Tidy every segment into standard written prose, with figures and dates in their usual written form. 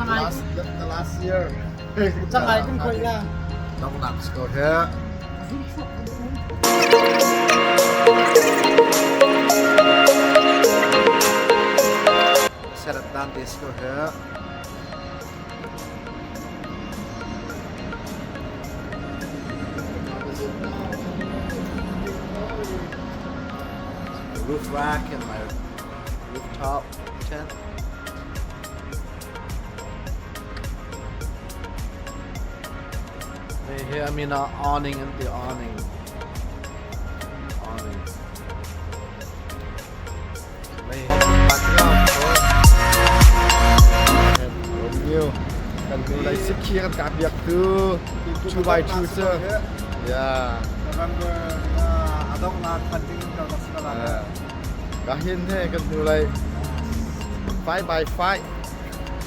Last, the last year. Cangai kan khoi la. Donghnak si ko he. Serat dan te si ko he. Roof rack and my rooftop tent. Hey, I mean awning and the awning. Awning. Kan tu lai sikhi kan ka biak tu 2 by 2 sir. Yeah. November adong na funding ka ka sila. Ka hin he kan tu lai 5 by 5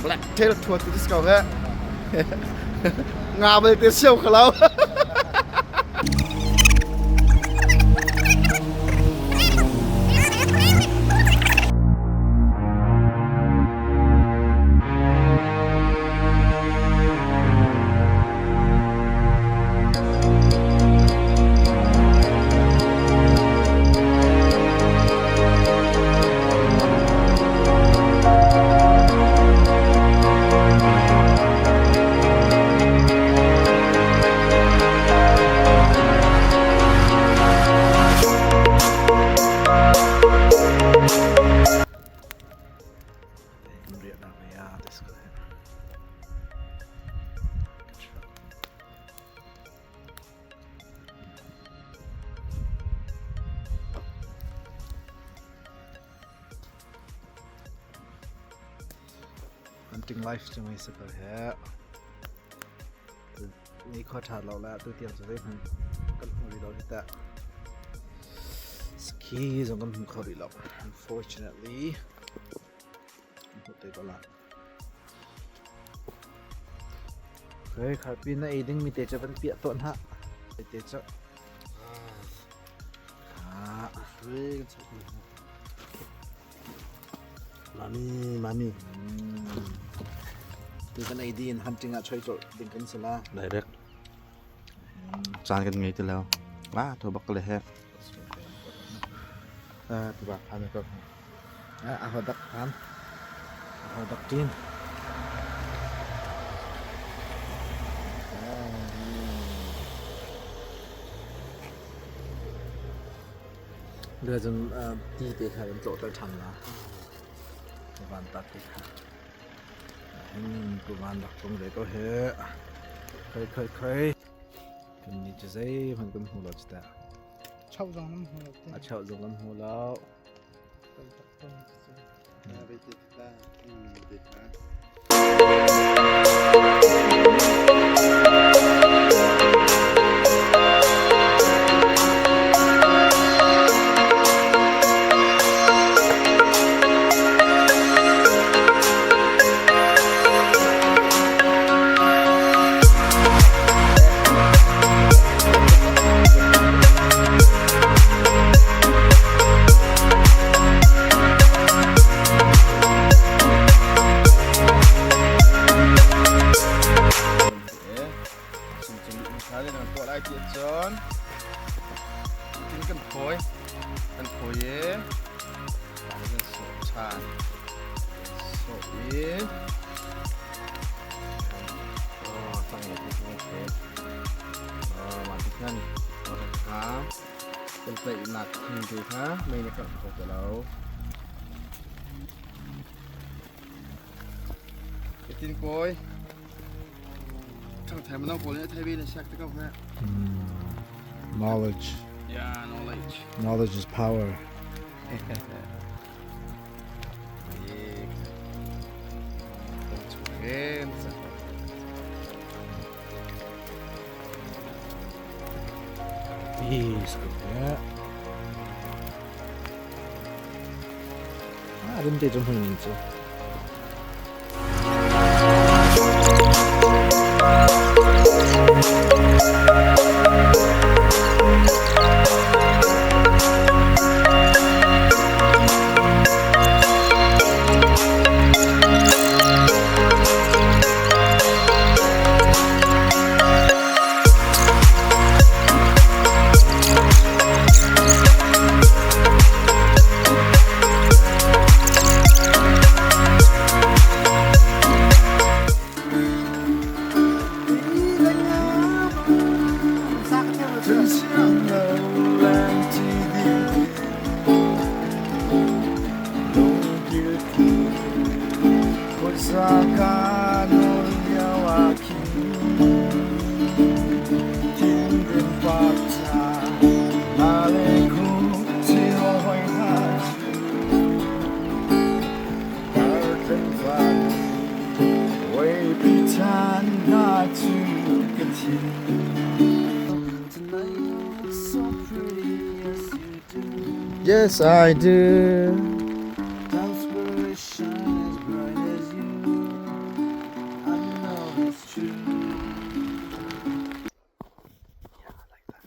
black tail thua tu dis ko he. Nga bal te siau khalau. Hunting life cu mei si ko he. Ni khua ṭha lo le tu tiang cu zeihmanh kan hmu rih lo hi teh. Ski zong kan hmu kho rih lo. Unfortunately, kan hmu te ko la. Okay, kharpi na ei ding mi te cu van piah tawn ha. Te cu. Ah, Mami, mami. Tu kan ei din hunting ah choi colh ding kan si la. Direct. Caan kan ngei ti lo. Ah, tho bak le he. Ah, tu bak phan ko. Ah, aho dak phan. Aho dak tin. Dua cun ti te kha kan tlawhter ṭhan la. Van tat te kha. Hin ku van rak tlung ve ko he. Khoi khoi khoi. Kan ni cu zeihmanh kan hmu lo cu teh. Chau zong nan hmu lo te. A chau zong kan hmu lo. Tuah lai ti cun tin kan phawi kan phawi i kan sawh ṭhan sawh i cang le mah ti khan kha kan tlaihnak thing te kha mei na kangh kho ti lo. Tin kawi Thangthai mano pawl nih thai ve na siak te ko he. Knowledge. Yeah, knowledge. Knowledge is power. Peace. Yeah. Ah, rim te cu hmui ning cu. Yes, I do. Don't spirit shine as bright as you. I know it's true. Yeah, I like that.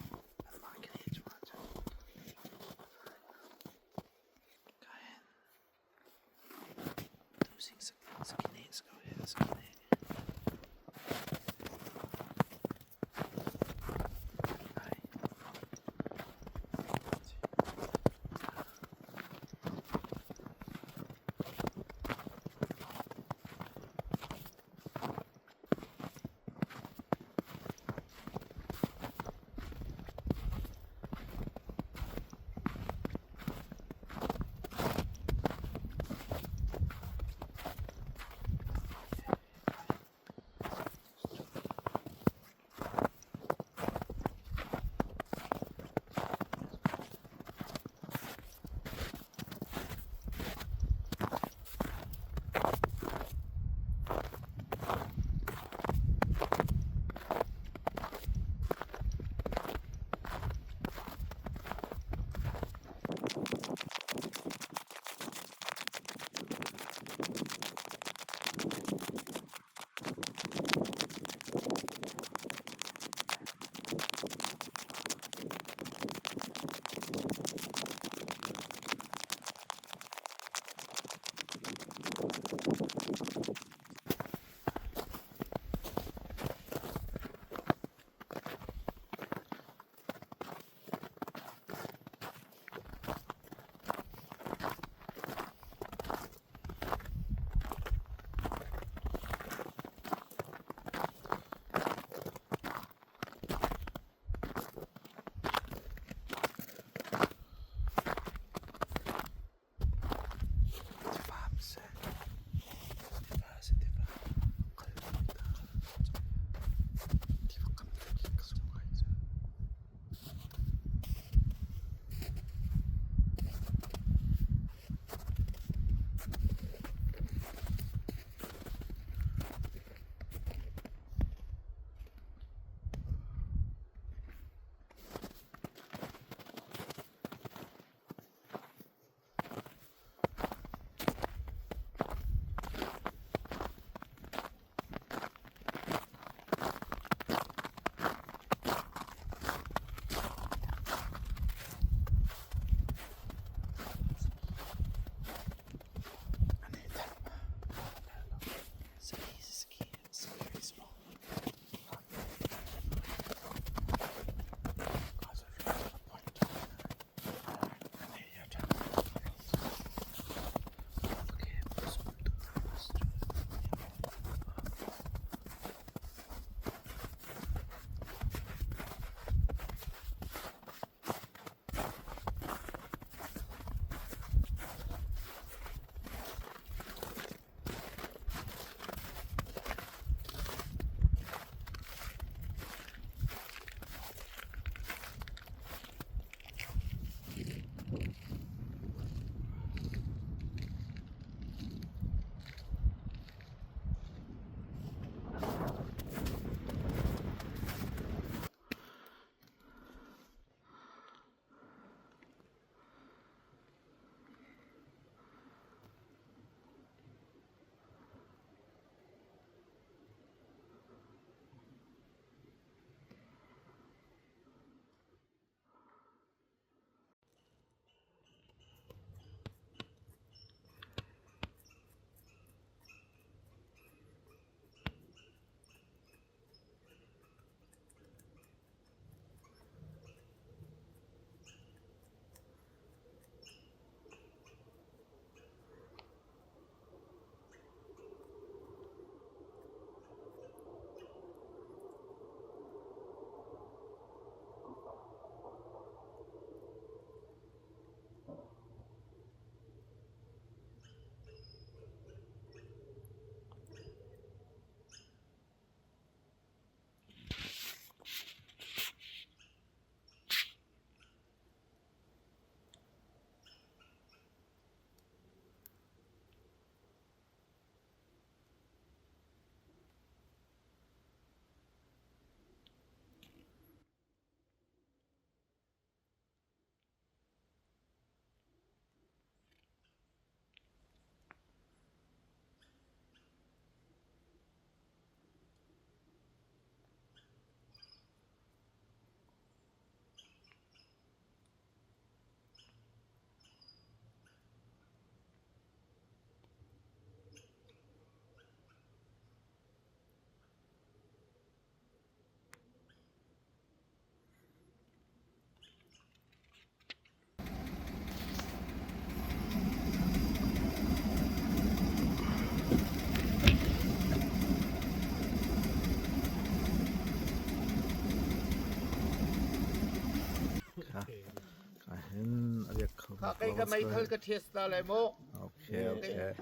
Kha kei ka meithal ka test ta lai mu. Okay, okay.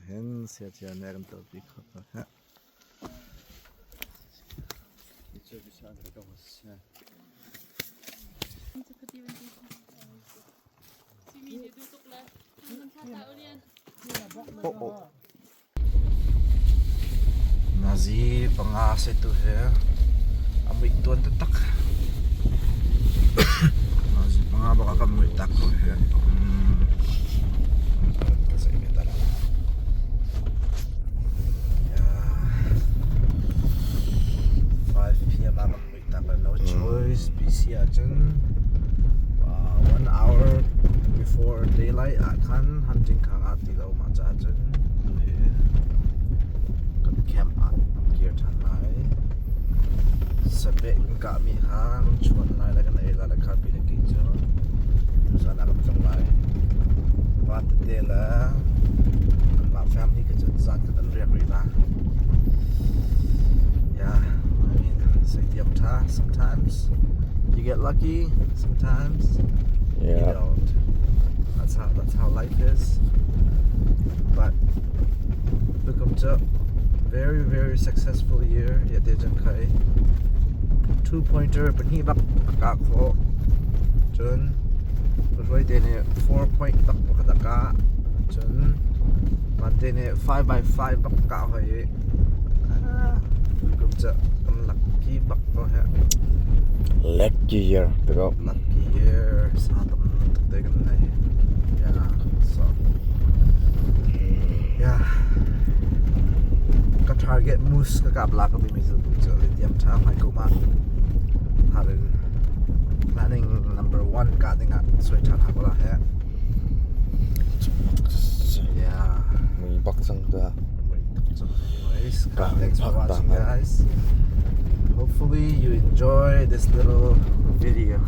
Hin sia chia ne kan to pi kho to ha. Oh oh. Nazi panga se tu he a muih tuan taktak. Nazi panga bak a kan muih tak ko he. Ka zei ve ta la. Yeah. 5 p.m. ah kan muih tak le no choice busy ahcun one hour before daylight ah khan hunting kha ngah ti lo mah caah cun tuhi kan camp ah kan kir ṭhan lai. Sapeh kan kahmi kha kan chuan lai le kan ei lai le kha pi le ki cu tuzan ah kan tlung lai. Pa tete le anmah family kha cun zan khat an riak rih la. Yeah, I mean, say ṭha sometimes you get lucky, sometimes you don't. That's how life is. But tukum cu very very successful year ya te cang khai two pointer pahnih bak a kah khawh. Cun hruai te nih 4 point bak pakhat a kah. Cun van te nih 5 by 5 bak kah hoi. Tukum cu kan lucky bak ko he. Lucky year to go. Lucky year sa tam tuk te kan nei. Yeah, so yeah. Ka target moose ka kap la ka timi cu tu cu tiam tha hmai kum ah harin planning number one ka ding ah soi than ha ko la he. Yeah. Mui bak cang ta. So anyways, thanks for watching, guys. Hopefully you enjoy this little video.